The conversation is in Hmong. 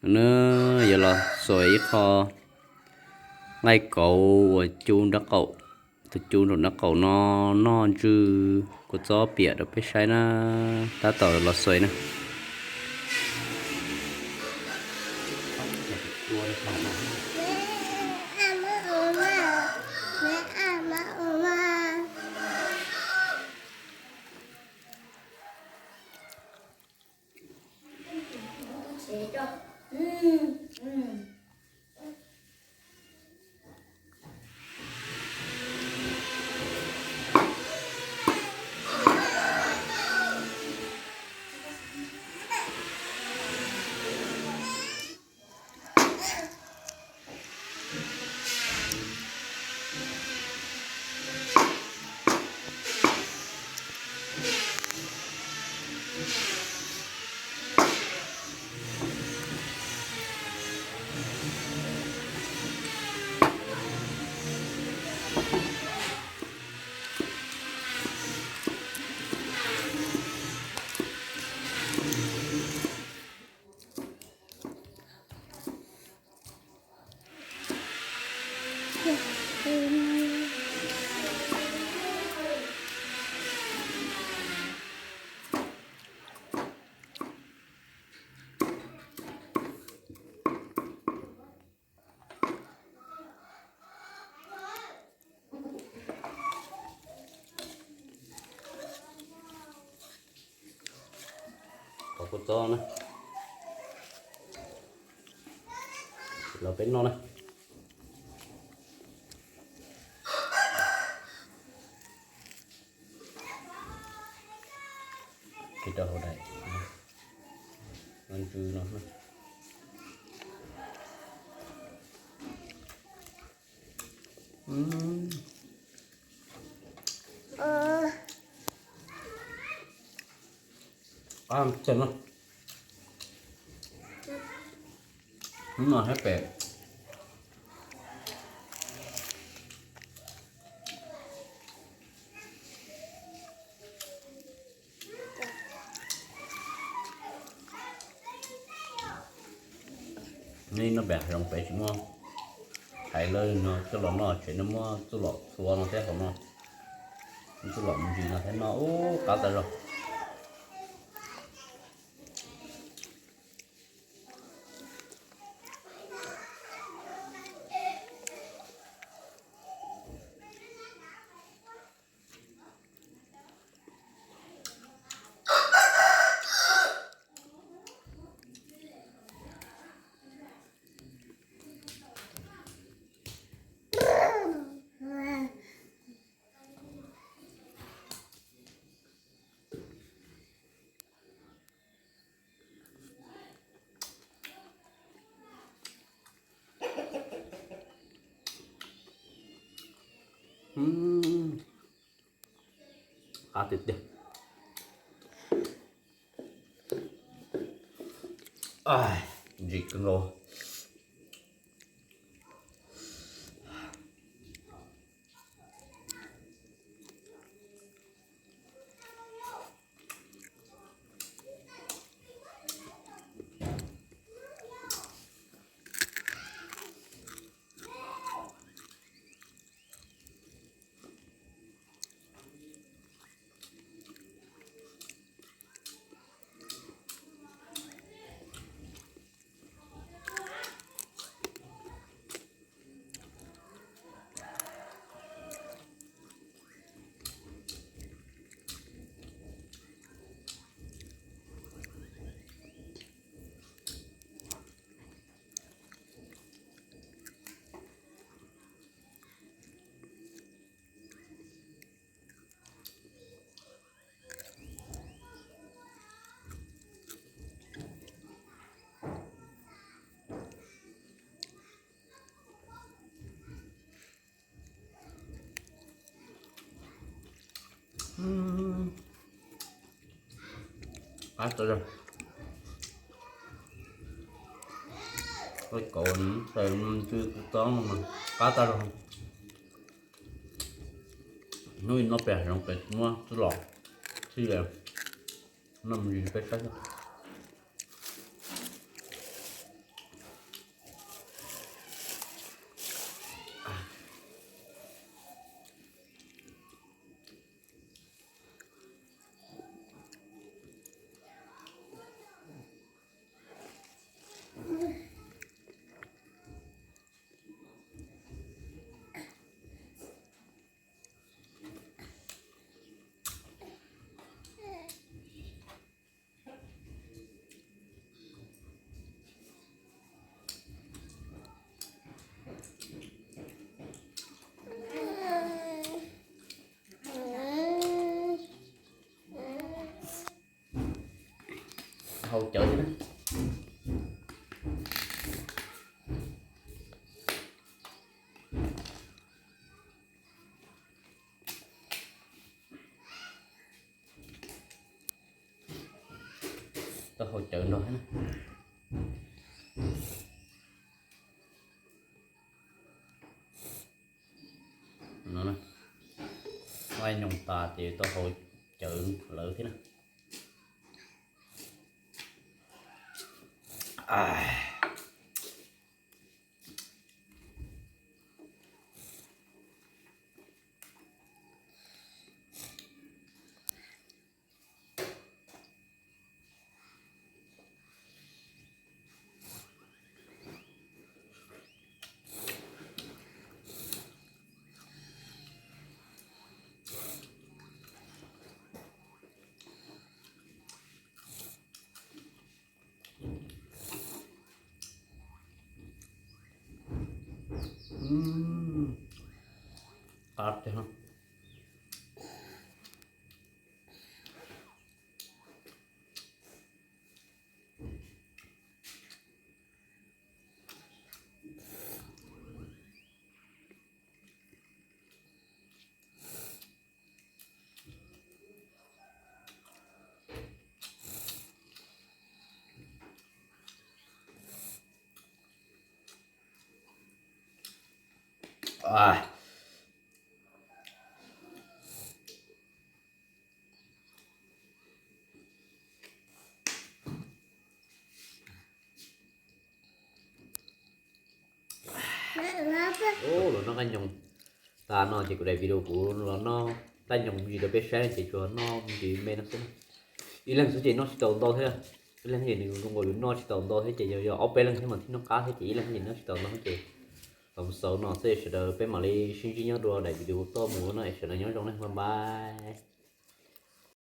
Hnub no yuav los xuas ib qho nqaij kauv uas cu nraub qaum, tus cu nraum nraub qaum no noj ntsw kua txob piam rau peb saib na, tab tom los xuas na. Qhov kua txob na, los peb noj na. Ces rau hauv daim ntsw no. Qab tshaj no. Hnub no thiab pem. Nej noj pem hav zoov pem tsis muaj hais lawm no coj los noj tsev, nej muab txuj lom txhua no thiab hauv no, txuj lom ntsis no thiab noj ub qab tag zog. Qab tiag tiag. Ntsim kawg nkaus. Qab tag zog. Koj kauv ntxhais ntxwb kua txob no mas qab tag zog. Hnub no pem hav zoov pem muab txuj lom thiab noj me ntsis peb saib xwb. Cawv thiab na. Taub hau cawv nrog thiab na. No, vaj nyoos tas ces taub hau cawv lawv thiab na. Qab tiag. Los noj qab nyoos tas no ces kuv daim video kuv los noj qab nyoos me ntsis rau peb saib no ces tsuas noj me ntsis me no xwb na. Ib leeg xwb ces noj tsis tau ntau thiab. Ib leeg ces nws zoo nkaus li noj tsis tau ntau thiab ces yog yog ob peb leeg thiab mas thiaj noj qab thiab ces ib leeg ces noj tsis tau ntau thiab ces los xaus no xwb sawv daws peb mam li sib ntsib nyob rau daim video toj mus no es sawv daws nyob zoo na, bye bye.